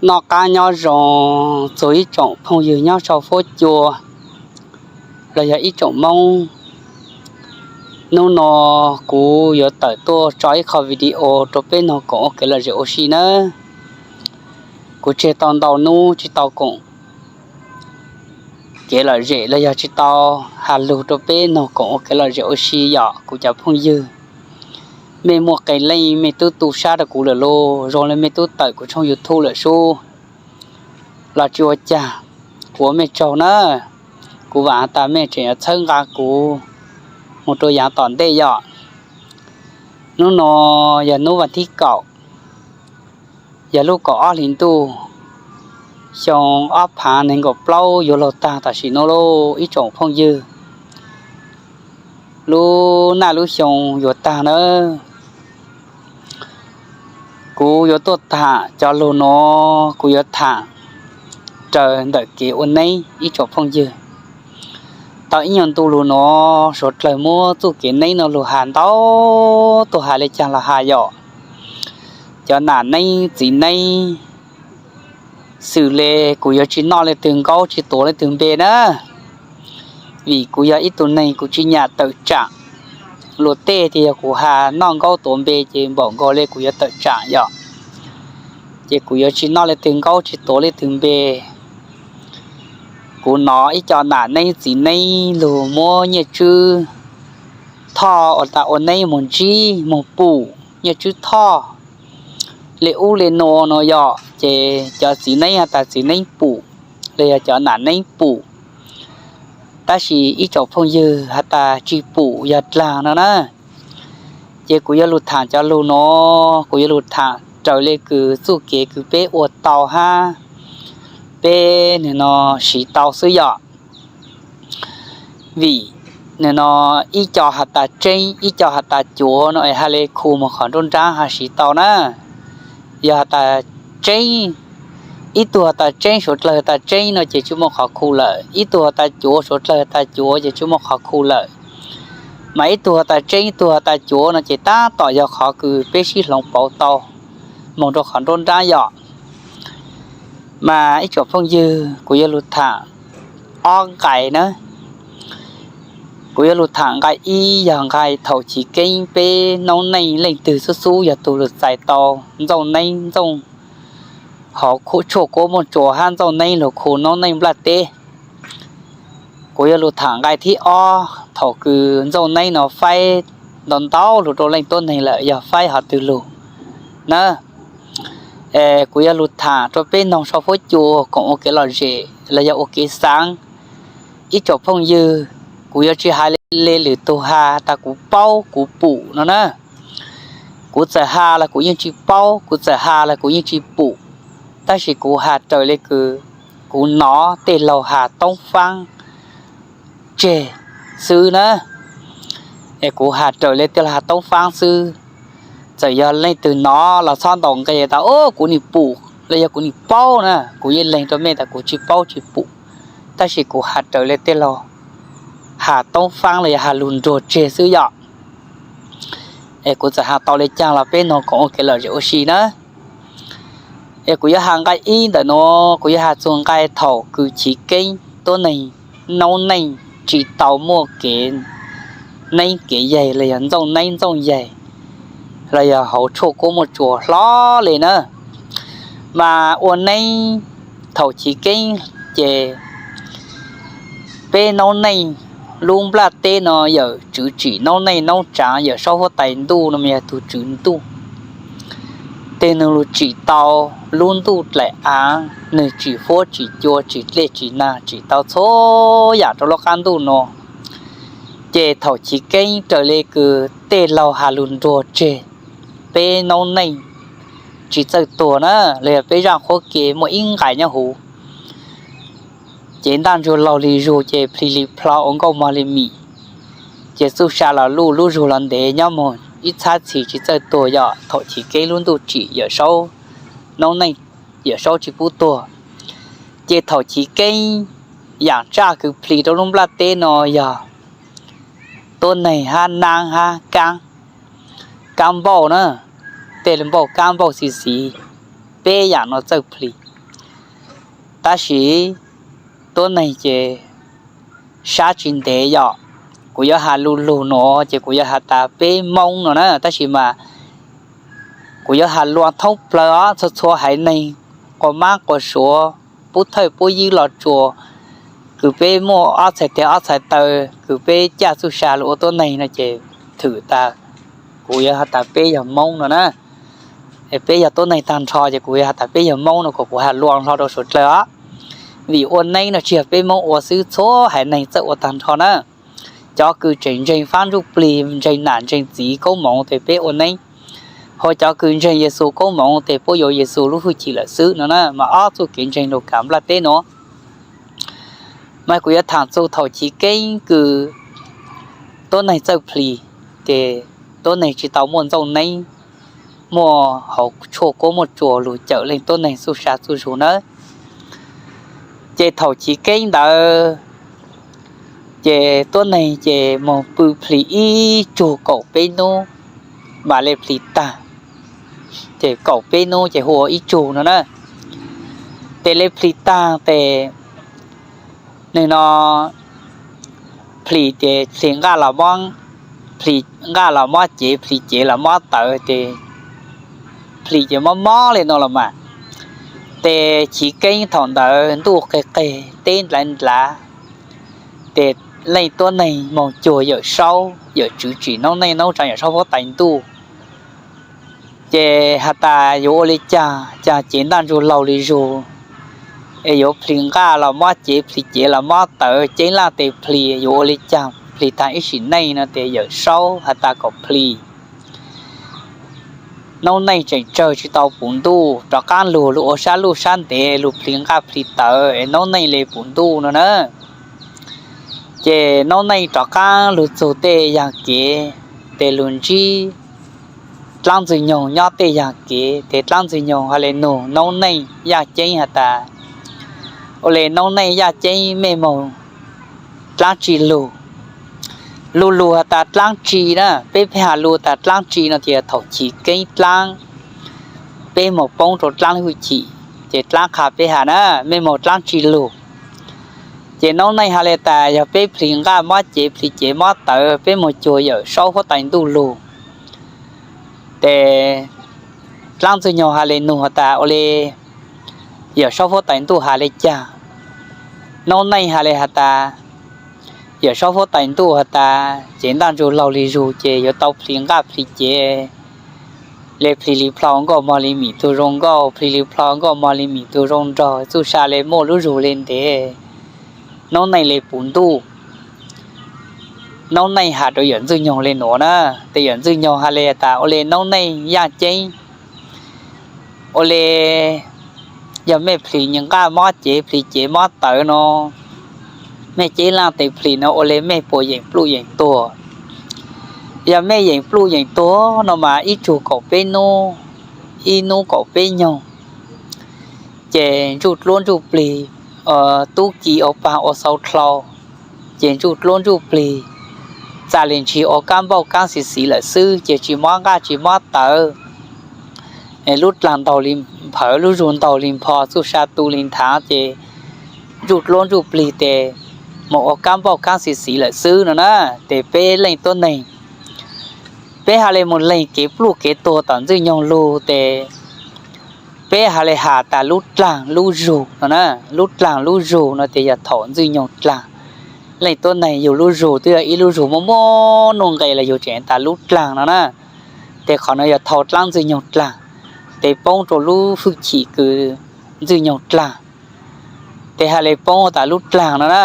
Noj qab nyob zoo txog ib tsoom phooj ywg nyob sau fuab cua los yog ib tsoom Hmoob. Hnub no kuv yuav tawm tuaj tso ib qho video rau peb mloog koom ua kev lom zem ua si nawb. Kuv tseg tau ntau hnub tsis tau koom kev lom zem los yog tsis tau has lus rau peb mloog koom ua kev lom zem ua si yom kuv cov phooj ywg. Mej muaj qee leej mej twb tu sab rau kuv lawm lauj, zoo li mej twb tawm kuv tshooj YouTube lawm sub, los tsis ua cas, kuv ua mej tsaug na. Kuv vam has tas mej tseem yuav txhawb nqa kuv mus rau yaav tom ntej yom. Hnub no yog hnub vas thib kaum, yog lub kaum ob hlis ntuj, xyoo ob phav nees nkaum plaub yuav luag tag tam sim no lauj ib tsoom phooj ywg. Lub naj lub xyoo yuav tag nawb. Kuv yuav tuaj tham cov lug nuav, kuv yuav tham raws ntawm kev ua neeb ib tsoom phooj ywg. Tau ib nyuag ntu lug nuav suav dlawg muab txuj kev neeb no lug has ntau, tuaj has le caag los has yom. Cov nam neeb txiv neeb, xws le kuv yuav tsis noj leej twg nkaub tsis tuav leej twg npe na, vim kuv yog ib tug neeg kuv tsis nyam tawm tsaam. Luag tej tias yog kuv has noj nkaub tuav npe ces npaum nkaus le kuv yuav tawm tsaam yom. Ces kuv yuav tsis noj leej twg nkaub tsis tuav leej twg npe. Kuv nov ib co nam neeb txiv neeb lug muab nyiaj tswb thoj ua tas ua neeb moog ntsib moog pum nyiaj tswb thoj le ub le nuav no yom. Ces cov txiv neeb has tas txiv neeb pum, los yog cov nam neeb pum, tab sis ib tsoom phooj ywg has tas tsis pum yog dlaag no na. Ces kuv yuav lug tham cov lug nuav, kuv yuav lug tham raws le kws txuj kev kws peb ua tau hab peb nwg no siv tau xwb yom. Vim nwg no ib co has tas tseeb, ib co has tas cuav no es ha le khu moog qhov nruab nraab ha siv tau na. Yog has tas tseeb, ib tug has tas tseeb suav dlawg has tas tseeb no ces tsis muaj qhov khu lawm, ib tug has tas cuav suav dlawg has tas cuav ces tsis muaj qhov khu lawm. Mas ib tug has tas tseeb ib tug has tas cuav no ces tab tom yog qhov kws peb sib hloov pauv tau moog rau qhov nruab nraab yom. Mas ib tsoom phooj ywg, kuv yuav lug tham ob nqai na. Kuv yuav lug tham nqai ib yog nqai thaum chiv keeb peb noob neej leej twg xub xub yog tug lug txais tau ntxooj neeb ntxooj hauv tshuaj kuab muaj tsuas hab ntxooj neeb lug khu noob neej nplaj teb. Kuv yuav lug tham nqai thib ob thaum kws ntxooj neeb no faib ntau ntau lug rau leej tuab neeg lawm yog faib hov twg lug na. Es kuv yuav lug tham rau peb noog sau fuab cua koom ua kev lom zem los yog ua kev xaav. Ib tsoom phooj ywg, kuv yuav tsis has le lwm tug has tas kuv paub kuv pum no na. Kuv txawm has los kuv yeej tsis paub, kuv txawm has los kuv yeej tsis pum, tab sis kuv has raws le kws kuv nov tej laug has toob faab tseg xwb na. Es kuv has raws le tej laug has toob faab xwb. Txawm yog leej twg nov los txhob ntaus nqe tas o kuv nim pum los yog kuv nim paub na, kuv yeej lees rau mej tas kuv tsis paub tsis pum, tab sis kuv has raws le tej laug has toob faab los yog has lug nruag tseg xwb yom. Es kuv txawm has tau le caag los peb noog koom ua kev lom zem ua si na. Es kuv yuav has nqai ib ntawm nuav, kuv yuav has txug nqai thaum kws chiv keeb tuab neeg noob neej tsis tau muaj kev neeb kev yaig los yog ntxooj neeb ntxooj yaig los yog hauv tshuaj kuab muaj tsuas hlob le na. Mas ua neeb thaum chiv keeb ces peb noob neej lub nplaj teb no yawm tswv tsim noob neej noob tsaav, yawm saub huab tais ntuj no mas yog tug tswv ntuj. Tej nwg lug tsim tau lub ntuj dlaim aav, nwg tsim huab tsim cua tsim dlej tsim naag tsim tau txhua yaam rau lub qab ntuj no. Ces thaum chiv keeb raws le kws tej laug has lug nruag tseg, peb noob neej tsis txawj tuag na, los yog peb zaaj qhuab ke muaj ib nqais nyob huv. Ces ntaj ntsug laug li zug ces plhis li plho ua nkauj mog li mim. Ces txuj sa los luj lub zug los ntev nyob moog ib txhab txhis tsis txawj tuag yom, thaum chiv keeb lub ntuj tsim yawm saub, noob neej yawm saub tsis pub tuag. Ces thaum chiv keeb yaam tsaj kws plhis rau lub nplaj teb no yog tuab neeg hab naab hab kaab, kaab npauj na, tej npauj kaab npauj xi xiv, peb yaam no txawj plhis. Tab sis tuab neeg ces sab tsis ntev yom. Kuv yuav has lug lug no ces kuv yuav has tas peb Moob no na, tab sis mas kuv yuav has lug thoob plaws os, txhua txhua haiv neeg, quas mab quas suav, pub thawj pub ywg los tsuas, kws peb muaj ob txhais tes ob txhais taw, kws peb caj txuj sa lug ua tuab neeg no ces thwm tas kuv yuav has tas peb yog Moob no na. Peb yog tuab neeg tag nrho ces kuv yuav has tas peb yog Moob no kom kuv has lug hlo rau suav dlawg os. Vim ua neeb no tsis yog peb Moob ua xwb, txhua haiv neeg txawj ua tag nrho na. Cov kws tseem ntseeg fab ntsuj plig, ntseeg nam ntseeg txiv koob moov tes peb ua neeb, hos cov kws ntseeg Yexus koob moov tes puab yuav Yexus lub hwj chim lawm xwb no na. Mas ob txuj kev ntseeg lug kav nplaj teb no. Mas kuv yuav tham txug thaum chiv keeb kws tuab neeg txawj plhis, ces tuab neeg tsis tau muaj ntxooj neeb, muaj hauv tshuaj kuab muaj tsuas lug cawm leej tuab neeg txuj sa txuj zug nawb. Ces thaum chiv keeb ntawd ces tuab neeg ces moog pw plhis ib tsug kaum peb nub, mam le plhis taag. Ces kaum peb nub ces hu ua ib tsug no na. Tes le plhis taag tes nwg no plhis ces plhis nqaj los mob, plhis nqaj los mob cev, plhis cev los mob tawv, tes plhis ces mob mob le no los mas. Tes chiv keeb thaum ntawd ntuj qeg qeg teb ndlaiv ndlav, tes leej tuab neeg moog cuag Yawm Saub, Yawm Tswv tsim noob neej noob tsaa Yawm Saub huab tais ntuj. Ces has tas yuav ua le caag, caag cev ntaj ntsug laug le zug, es yuav plhis nqaj los mob cev, plhis cev los mob tawv, ceeb laj tes plhis, yuav ua le caag plhis taag ib sim neej no. Tes Yawm Saub has tas kom plhis. Noob neej tseem tsawg tsis tau puv ntuj, rov qaab lug, lug ua sab luj sab ntev, lug plhis nqaj plhis tawv es noob neej le puv ntuj no na. Ces noob neej rov qaab lug txug tej yaag kev, tes lug ntsib dlaab ntxwg nyoog nyob tej yaag kev, tes dlaab ntxwg nyoog has le nug noob neej yaj ceeb has tas, ua le noob neej yaj ceeb mej moog dlaab tsi lug? Lug lug has tas dlaab tsi na, peb pheej has lug tas dlaab tsi no ces thaum chiv keeb dlaab, peb moog poob rua dlaab hwj chim, ces dlaab qha peb has na, mej moog dlaab tsi lug? Ces noob neej has le tas yog peb plhis nqaj mob cev, plhis cev mob tawv, peb moog cuag Yawm Saub huab tais ntuj lug. Tes dlaab ntxwg nyoog has le nug has tas, ua le Yawm Saub huab tais ntuj has le caag? Noob neej has le has tas, Yawm Saub huab tais ntuj has tas cev ntaj ntsug laug le zug ces yuav tau plhis nqaj plhis cev, le plhis li plho nkauj mog li mim tug zoo nkauj, plhis li plho nkauj mog li mim tug zoo nraug, txuj sa le muaj lub zug le ntev, noob neej le puv ntuj. Noob neej has rua Yawm Ntxwg Nyoog le nuav na, tes Yawm Ntxwg Nyoog has le tas, ua le noob neej yaj ceeb, ua le yog mej plhis nqaj mob cev, plhis cev mob tawv no, mej ceeb laaj tes plhis no, ua le mej puas yeem pluj yeem tuag? Yog mej yeem pluj yeem tuag no mas ib tsug kaum peb nub, ib nub kaum peb nyoog, ces ntsuj dluab ntsuj plig, tub ki ua paag ua xau dlhau, ces ntsuj dluab ntsuj plig txav le ntshis ua kaab npauj kaab xis xiv lawm xwb, ces tsis mob nqaj tsis mob tawv, lub dlaag ntaug li nphawv, lub zug ntaug li npho, txuj sa tu li nthav, ces ntsuj dluab ntsuj plig tes moog ua kaab npauj kaab xis xiv lawm xwb no na. Tes peb leej tuab neeg, peb has le moog leeg kev pluj kev tuag tom Ntxwg Nyoog lug tes peb has le has tas lub dlaag lub zug no na. Lub dlaag lub zug no tes yog thaum Ntxwg Nyoog dlaag. Leej tuab neeg yug lub zug twb yog ib lub zug muaj muaj nuj nqes los yug tseem tas lub dlaag no na. Tes qhov no yog thaum dlaab Ntxwg Nyoog dlaag, tes poob rua lub hwj chim kws Ntxwg Nyoog dlaag, tes has le poob tas lub dlaag no na.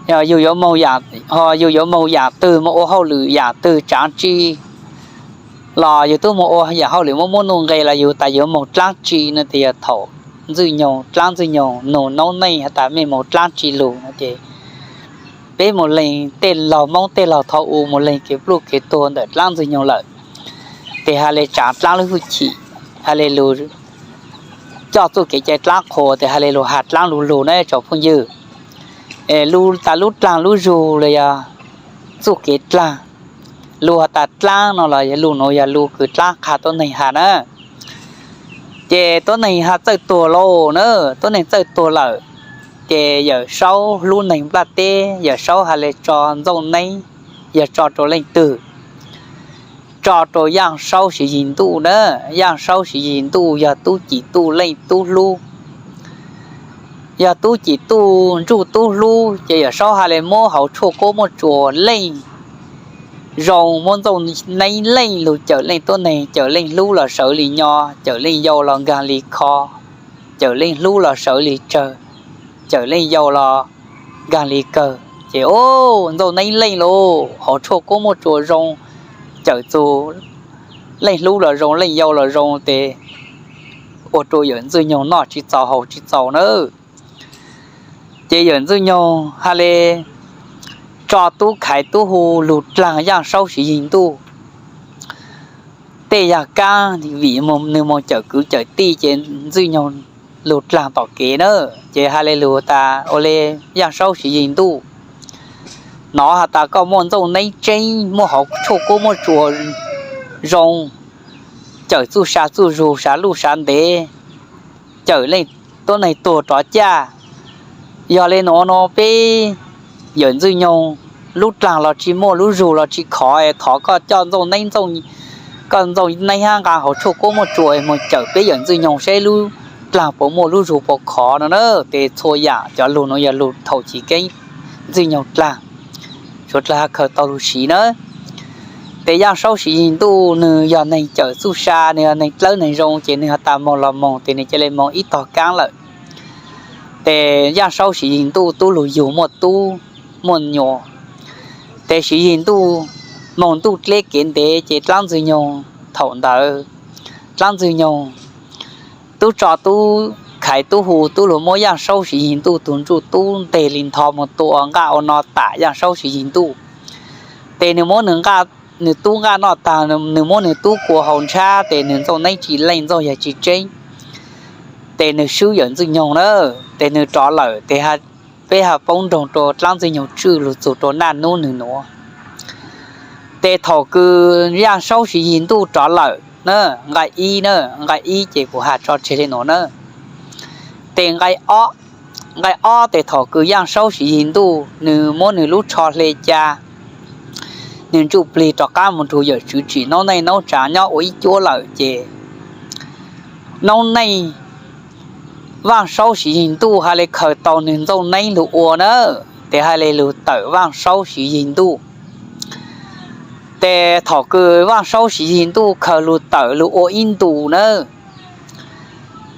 Yog yug yuav moog, ho yug yuav moog yaam twg, moog ua hauj lwm yaam twg tsaav tsi los yug tub moog ua yaam hauj lwm muaj muaj nuj nqes los yug tas yuav moog dlaab tsi no tes yog thaum Ntxwg Nyoog, dlaab Ntxwg Nyoog nug noob neej has tas mej moog dlaab tsi lug no ces peb moog leeg tej laug Moob tej laug thaum u moog leeg kev pluj kev tuag ntawm dlaab Ntxwg Nyoog lawm, tes has le tsaav dlaab lub hwj chim, has le lug coj txuj kev cai dlaab qhuas, tes has le lug has dlaab lug lug na tsoom phooj ywg. Lug tas lub dlaag lub zug los yog txuj kev dlaag, lug has tas dlaab no los yog lug nuav yog lug kws dlaab qha tuab neeg has na. Ces tuab neeg ha txawj tuag lauj na, tuab neeg txawj tuag lawm, ces Yawm Saub hlub neeg nplaj teb, Yawm Saub ha le tso Ntxooj Neeb, yog tso rau leej twg? Tso rau Yaaj Saub Siv Yig Ntuj na. Yaaj Saub Siv Yig Ntuj yog Tub Cim Tuj leej tub hlub, yog Tub Cim Tuj Ntsum tub hlub, ces Yawm Saub ha le muab hauv tshuaj kuab muaj tsuas leej zoo, muab Ntxooj Neeb leej lug cawm leej tuab neeg, cawm leej hlub los sawv li nyo, cawm leej yau los nkaag li kho, cawm leej hlub los sawv li tsawg, cawm leej yau los nkaag li kawg. Ces o, Ntxooj Neeb leej lauj, hauv tshuaj kuab muaj tsuas zoo, cawm txug leej hlub los zoo, leej yau los zoo, ces ua rua Yawm Ntxwg Nyoog noj tsi txaus haus tsi txaus na. Ces Yawm Ntxwg Nyoog ha le tso tub khaiv tub hu lug dlaag Yaaj Saub Siv Yig Ntuj tej yaag kaab, vim nwg moog cawm kwv cawm tij, ces Ntxwg Nyoog lug dlaag tom kev na. Ces ha le lug tas ua le, Yaaj Saub Siv Yig Ntuj, nov has tas koj muaj Ntxooj Neeb tseeb, muaj hauv tshuaj kuab muaj tsuas zoo, cawm txuj sa txuj zug, sav luj sav ntev, cawm leej tuab neeg tuag rov caj. Yog le nuav no peb Yawm Ntxwg Nyoog lub dlaag los tsi muaj, lub zug los tsi khov, thov koj coj Ntxooj Neeb, koj Ntxooj Neeb hab nqaa hauv tshuaj kuab muaj tsuas moog cawm peb Yawm Ntxwg Nyoog saib lub dlaag puas muaj, lub zug puas khov no na. Ces txhua yaam cov lug nuav yog lug thaum chiv keeb Ntxwg Nyoog dlaag, suav dlawg ha khaws tau lug siv na. Ces Yaaj Saub Siv Yig Ntuj nwg yog neeg cawm txuj sa, nwg yog neeg dlawb neeg zoo, ces nwg has tas moog los moog, ces nwg ca le moog ib tog kaab lawm. Ces Yaaj Saub Siv Yig Ntuj tub lug yug muaj tub muaj nyuam, ces Siv Yig Ntuj moog ntuj dleb kev ntev, ces dlaab Ntxwg Nyoog thaum ntawd, dlaab Ntxwg Nyoog tub tso tub khaiv tub hu tub lug muab Yaaj Saub Siv Yig Ntuj tug Ntsum tub nteg li ntho moog tua nqaj ua no tam Yaaj Saub Siv Yig Ntuj. Ces nwg muab nwg nqaj, nwg tub nqaj noj taag, nwg muab nwg tub kua haus ntshab, ces nwg Ntxooj Neeb tsi leej, Ntxooj Yaig tsi tseeb, ces nwg swb Yawm Ntxwg Nyoog na. Ces nwg rov lawm, ces peb ha poob nroog rua dlaab Ntxwg Nyoog tswj lug txug rua naj nub nwg nuav. Ces thaum kws Yaaj Saub Siv Yig Ntuj rov lawm na, nqai ib na, nqai ib ces kuv has tso tseg le nuav na. Ces nqai ob, nqai ob ces thaum kws Yaaj Saub Siv Yig Ntuj nwg muab nwg lub tsho hle ca, nwg ntsuj plig rov qaab moog nrug Yawm Tswv tsim noob neej noob tsaav nyob ua ib cuab lawm ces noob neej Vaaj Saub Siv Yig Ntuj ha le khaws tau nwg Ntxooj Neeb lug ua na, ces ha le lug tawm Vaaj Saub Siv Yig Ntuj. Ces thaum kws Vaaj Saub Siv Yig Ntuj khaws lug tawm lug ua ib ntus na,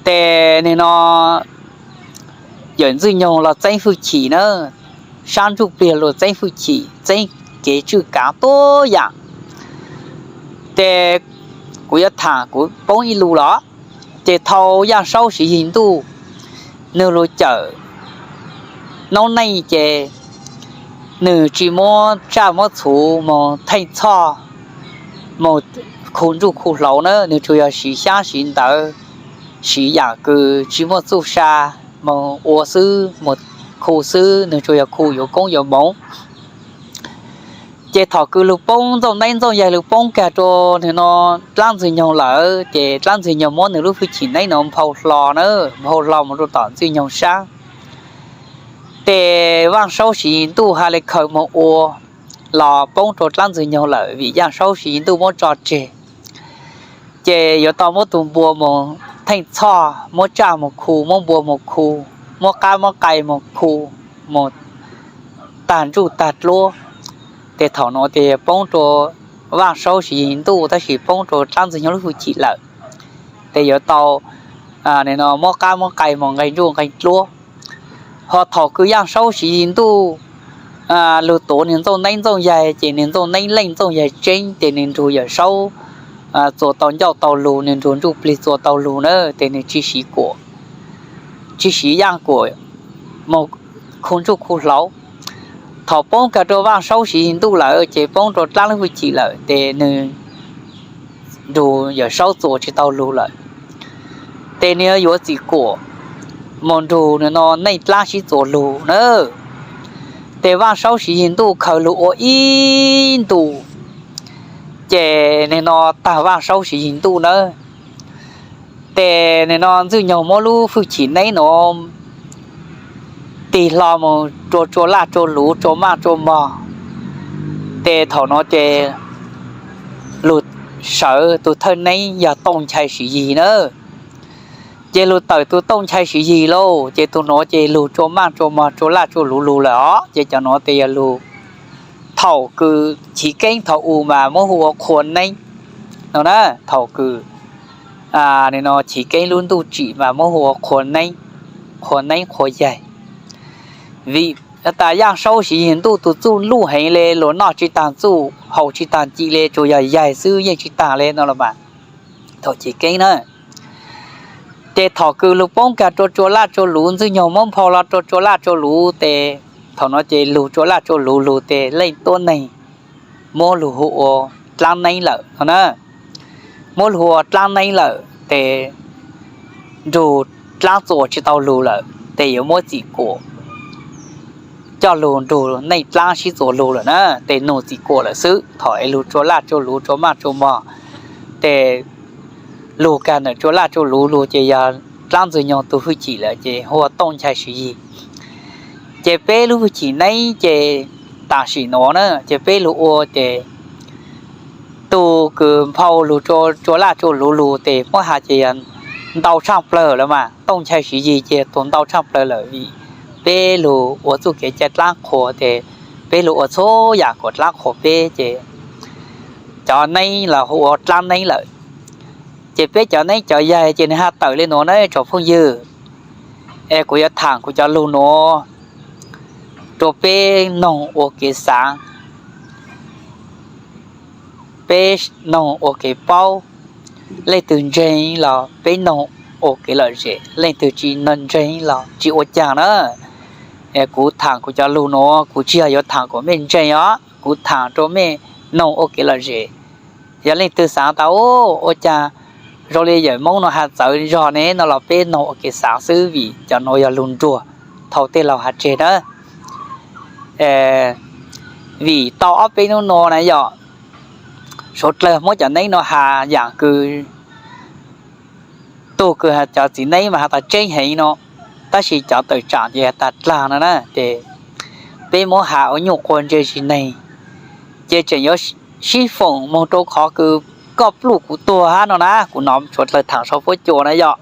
ces nwg no Yawm Ntxwg Nyoog los txeeb fwj chim na, sab ntsuj plig los txeeb fwj chim, txeeb kev tswj kaav tuab yaam. Ces kuv yuav thaam kuv poob ib lus los, ces thaum Yaaj Saub Siv Yig Ntuj nwg lug cawm noob neej ces nwg tsi muab tsaj muab txhu moog theej txhoj, moog khu ntsuj khu hlauv na, nwg tsuas yog siv xyaab siv ntawv, siv yaam kws tsi muaj txuj sa, moog ua xwb, moog khu xwb, nwg tsuas yog khu yuav koob yuav moov. Ces thaum kws lug poob Ntxooj Neeb Ntxooj Yaig lug poob kag rua nwg no dlaab Ntxwg Nyoog lawm, ces dlaab Ntxwg Nyoog muab nwg lub fwj chim neeb no nphau hlo na, nphau hlo moog rua tom Ntxwg Nyoog sab. Ces Vaaj Saub Siv Yig Ntuj ha le khaws moog ua los poob rua dlaab Ntxwg Nyoog lawm vim Yaaj Saub Siv Yig Ntuj muab tso tseg. Ces yuav tau muab tug npua moog theej txhoj, muab tsaj moog khu, muab npua moog khu, muab qab muab qai moog khu, moog tag ntsuj tag dluab. Ces thaum nuav ces poob rua Vaaj Saub Siv Yig Ntuj tab sis poob rua dlaab Ntxwg Nyoog lub fwj chim lawm. Ces yuav tau muab qab muab qai moog nqe ntsuj nqe dluab. Ho thaum kws Yaaj Saub Siv Yig Ntuj lug tuav nwg Ntxooj Neeb Ntxooj Yaig ces nwg Ntxooj Neeb leej Ntxooj Yaig tseeb ces nwg nrug Yawm Saub txuas tau ncauj tau lug, nwg nrug ntsuj plig txuas tau lug na, ces nwg tsi siv kuam, tsi siv yaaj kuam moog khu ntsuj khu hlauv. Thaum poob kag rua Vaaj Saub Siv Yig Ntuj lawm ces poob rua dlaab lub fwj chim lawm ces nwg nrug Yawm Saub txuas tsi tau lug lawm. Ces nwg yuav txim kuam moog nrug nwg no neej dlaab sib txuas lug na. Ces Vaaj Saub Siv Yig Ntuj khaws lug ua ib ntus, ces nwg no tag Vaaj Saub Siv Yig Ntuj na, Ces nim no Ntxwj Nyoog muab lub hwj chim neeb no tig hlo mus rua rua laj rua luv rua maj rua mog. Ces thaum no ces lug sawv tus thawj neeb yog Tooj Nchai Siv Yig na. Ces lug tawm tus Tooj Nchai Siv Yig lauj, ces tus nuav ces lug rua maj rua mog rua laj rua luv lug lawm os. Ces cov nuav tes yog lug thaum kws chiv keeb thaum u mas muab hu ua qhua neeb no na. Thaum kws nim no chiv keeb lub ntuj tsim mas muab hu ua qhua neeb, qhua neeb qhua yaig. Vim tas Yaaj Saub Siv Yig Ntuj tus txuj luj heev le, luas noj tsis taag txuj haus tsis taag ci le, tsuas yog yaig xwb yeej tsis taag le no los mas thaum chiv keeb na. Ces thaum kws lug poob kag rua rua laj rua luv, Ntxwj Nyoog muab nphau los rua rua laj rua luv tes thaum no ces lug rua laj rua luv lug tes leej tuab neeg muab lug hu ua dlaab neeb lawm no na. Muab lug hu ua dlaab neeb lawm tes nrug dlaab txuas tsis tau lug lawm tes yuav muab txim kuam coj lug nrug neej dlaab sib txuas lug lawm na. Tes nug txim kuam lawm xwb, thaum es lug rua laj rua luv rua maj rua mog, tes lug kag ntawm rua laj rua luv lug ces yog dlaab Ntxwj Nyoog tus hwj chim lawm ces hu ua Tooj Nchai Siv Yig. Ces peb lub hwj chim neeb ces tam sim nuav na ces peb lug ua ces tus kws nphau lug rua laj rua luv lug tes muab has ces yog ntau tshaaj plawg lawm mas. Tooj Nchai Siv Yig ces tus ntau tshaaj plawg lawm vim peb lug ua txuj kev cai dlaab qhuas tes peb lug ua txhua yam kuas dlaab qhuas peb ces cov neeb los hu ua dlaab neeb lawm. Ces peb cov neeb cov yaig ces nwg has tawm le nuav na tsoom phooj ywg. Es kuv yuav thaam kuv cov lug nuav rua peb noog ua kev xaav, peb noog ua kev paub. Leej twg ntseeg los peb noog ua kev lom zem, leej twg tsis ntseeg los tsis ua caag na. Kuv thaam kuv cov lug nuav kuv tsis yog yuav thaam kom mej ntseeg os, kuv thaam rua mej noog ua kev lom zem. Yog leej twg xaav tas ua caag zoo li yawm Moob no has txawv zog ne no los peb noog ua kev xaav xwb vim cov nuav yog lug nruag thaum tej laug has tseg na. Vim tau ob peb nub nuav na yog suav dlawg muab cov neeb no has yaam kws tug kws cov txiv neeb mas has tas tseeb heev no, tab sis cov tawm tsaam ces has tas dlaag no na. Ces peb muab has ua nyuj quas ntse tsis neeg, ces tseem yuav sib foom moog rua qhov kws koj pluj kuv tuag hab no na. Kuv nov suav dlawg thaam sau fuab cua na yog,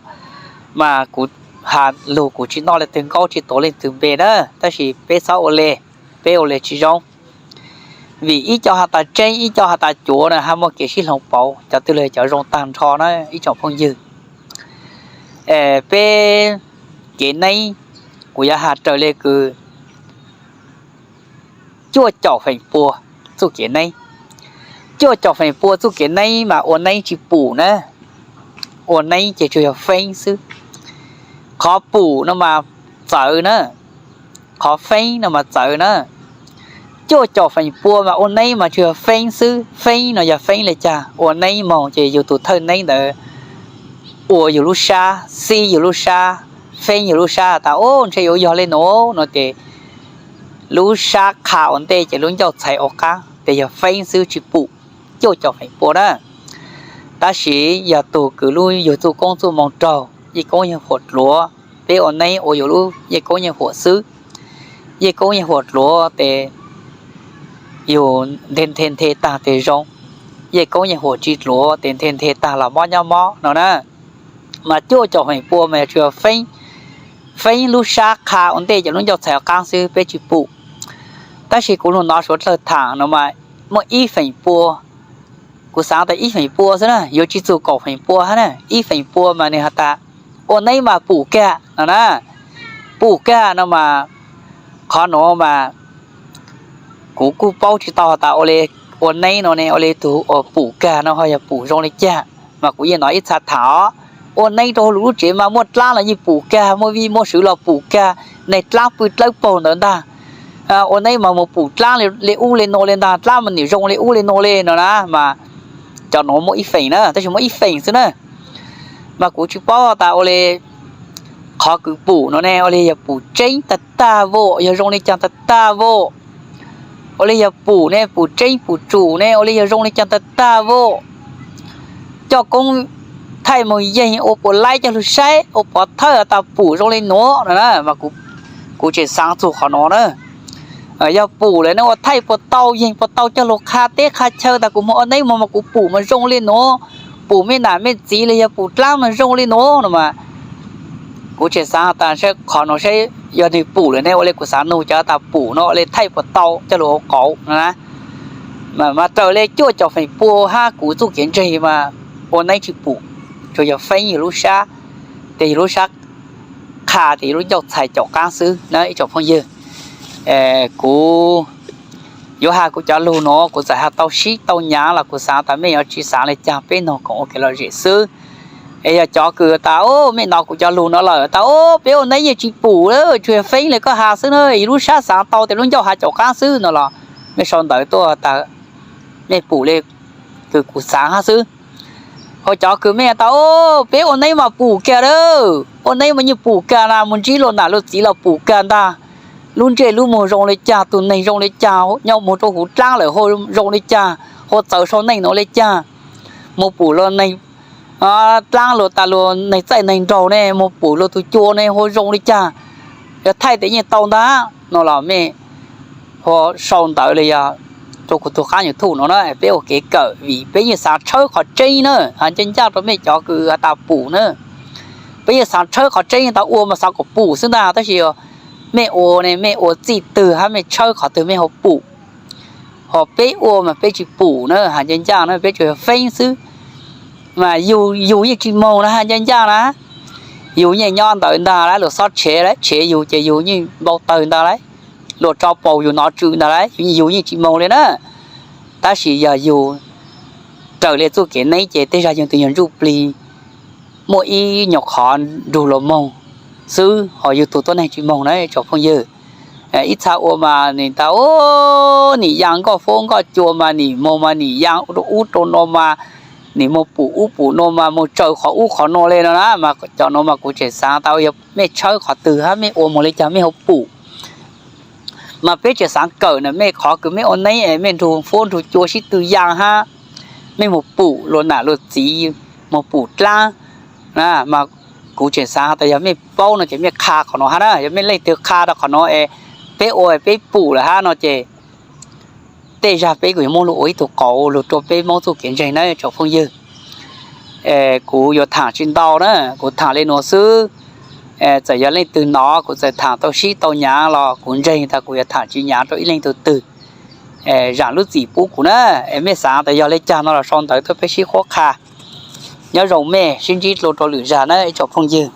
mas kuv has lug kuv tsis noj leej twg nkaub tsis tuav leej twg npe na, tab sis peb txhob ua le, peb ua le tsis zoo. Vim ib co has tas tseeb ib co has tas cuav na hab muaj kev sib hloov pauv, cov twg los cov zoo taag nrho na ib tsoom phooj ywg. Peb kev neeb kuv yuav has raws le kws cuaj caum feem pua txuj kev neeb. Cuaj caum feem pua txuj kev neeb mas ua neeb tsis pum na, ua neeb ces tsuas yog feeb xwb. Qhov pum no mas txawv na, qhov feeb no mas txawv na. Cuaj caum feem pua mas ua neeb mas tsuas yog feeb xwb. Feeb no yog feeb le caag? Ua neeb moog ces yug tus thawj neeb ntawd ua yug lub sab, xib yug lub sab, feeb yug lub sab tas ub ntshe yuav yog le nuav no ces lub sab qha ua ntej ces lub ncauj txhais ua qaab, ces yog feeb xwb tsis pum. Cuaj caum feem pua na. Tab sis yog tug kws lub yug txuj koob txuj moo raug, yeej koob yeej huam dluav, peb ua neeb ua yug lub yeej koob yeej huam xwb. Yeej koob yeej huam dluav ces yug nthe nthe nthe taag tes zoo, yeej koob yeej huam tsis dluav tes nthe nthe taag los mob nyob mob no na. Mas cuaj caum feem pua mas yog tsuas yog feeb, feeb lub sab qha ua ntej ces lub ncauj txhais ua qaab xwb peb tsis pum. Tab sis kuv lug nov suav dlawg thaam no mas muaj ib feem pua, kuv xaav tas ib feem pua xwb na, yuav tsis txug kaum feem pua hab na. Ib feem pua mas nwg has tas ua neeb mas pum kag no na. Pum kag no mas qhov nuav mas kuv kuj paub tsis tau has tas ua le, ua neeb no ne ua le tug ua pum kag no ho yog pum zoo le caag, mas kuv yeej nov ib txha thaam os. Ua neeb rau hauv lub tsev mas muaj dlaab los yeej pum kag, muaj vij muaj sw los pum kag, neeg dlaab pw dlawb paug ntawd ntag. Ua neeb mas mus pum dlaab le ub le nuav le ntag, dlaab mas nwg zoo le ub le nuav le no na. Mas cov nuav muaj ib feem na, tab sis muaj ib feem xwb na. Mas kuv tsis paub tas ua le qhov kws pum no ne ua le yog pum tseeb tag tag vauj, yog zoo le caag tag tag vauj. Ua le yog pum ne pum tseeb pum tsum ne ua le yog zoo le caag tag tag vauj. Coj koob thaij mus yeeg ua puas laib coj lug saib, ua pov thawj tas pum zoo li nuav no na. Kuv tseem xaav txug qhov nuav na. Yog pum lawm ne ua thaij puas tau, yeeg puas tau coj lug qha teb qha chaw tas kuv moog ua neeb moog mas kuv pum mas zoo li nuav, pum mej nam mej txiv los yog pum dlaab mas zoo li nuav no mas. Kuv tseem xaav tas saib qhov nuav saib yog nwg pum lawm ne ua le, kuv xaav nug cov tas pum no ua le thaij puas tau coj lug ua qauv no na. Mas raws le cuaj caum feem pua hab kuv txuj kev ntseeg mas ua neeb tsis pum, tsuas yog feeb yug lub sab, tes yug lub sab qha tes yug lub ncauj txhais caum qaab xwb na ib tsoom phooj ywg. Kuv yuav has kuv cov lug nuav kuv txawm has tau sib tau nyaav los kuv xaav tas mej yuav tsis xaav le caag, peb noog koom ua kev lom zem xwb. Es yog cov kws tas, o, mej nov kuv cov lug no lawm tas, o, peb ua neeb yeej tsis pum lawm, tsuas yog feeb le koj has xwb na, yug lub sab xaav tau tes lub ncauj has caum qaab xwb no los mej sau ntawv tuaj tas mej pum le kws kuv xaav hab xwb. Ho cov kws mej tas, o, peb ua neeb mas pum kag lawm, ua neeb mas yeej pum kag na, mus ntsib luag nam luag txiv los pum kag ntag. Lub ntsej lub muag zoo le caag, tug neeg zoo le caag, nyob moog rua huv dlaab lawm ho zoo le caag, ho txawv sau neej nuav le caag. Moog pum luag neeg dlaab luag tas luag neeg txaij neeg nraug ne, moog pum luag tug cua ne ho zoo le caag. Yog thaij tes yeej tau ntag no los mej ho sau ntawv le yog rua kuv tug qaab YouTube nuav na, peb ua kev kawm vim peb yeej xaav tshawb qhov tseeb na, has ncaj ncaj rua mej cov kws has tas pum na. Peb yeej xaav tshawb qhov tseeb, tas ua mas xaav kom pum xwb ntag, tab sis mej ua ne mej ua txij twg hab mej tshawb qhov twg mej ho pum. Ho peb ua mas peb tsis pum na, has ncaj ncaj na, peb tsuas yog feeb xwb. Mas yug, yug yeej tsis moog na, has ncaj ncaj na. Yug yeej nyob ntawd ntag lawm, luag xob tshev, tshev yug ces yug yeej npau tawg ntag lawm. Luag tso paus yug nov tsw ntag lawm, yug yeej tsis moog li na. Tab sis yog yug raws le txuj kev neeb ces tej zag yug tus yog ntsuj plig muaj ib nyuag qhov nrug luag moog xwb, ho yug tug tuab neeg tsis moog na tsoom phooj ywg. Ib txha ua mas nwg tas, o, nim yaa nkoj fuab nkoj cua mas nim moog mas nim yaa rau ub rau no mas, nim moog pum ub pum no mas moog tsaws qhov ub qhov no le no na. Mas cov nuav mas kuv tseem xaav tas yog mej tshawb qhov twg hab mej ua moog le caag mej ho pum. Mas peb tseem xaav kawm na, mej qhov kws mej ua neeb es mej nrug fuab nrug cua sib tw yaa hab mej moog pum luag nam luag txiv, moog pum dlaab na. Mas kuv tseem xaav tas yog mej paub no ces mej qha qhov nuav hab na, yog mej leej twg qha rau qhov nuav es peb ua peb pum lawm hab no ces tej zag peb kuj yuav muab lug ua ib tug qauv lug rua peb Moob txuj kev ntseeg na tsoom phooj ywg. Kuv yuav thaam tsis ntau na, kuv thaam le nuav xwb. Txawm yog leej twg nov kuv txawm thaam tau sib tau nyaav los kuv ntseeg tas kuv yuav thaam tsis nyaav rau ib leej tug twg. Zaam lub txim pub kuv na, es mej xaav tas yog le caag no los sau ntawv tuaj peb sib qhuab qha. Nyob zoo mej, sib ntsib dlua rua lwm zag na ib tsoom phooj ywg.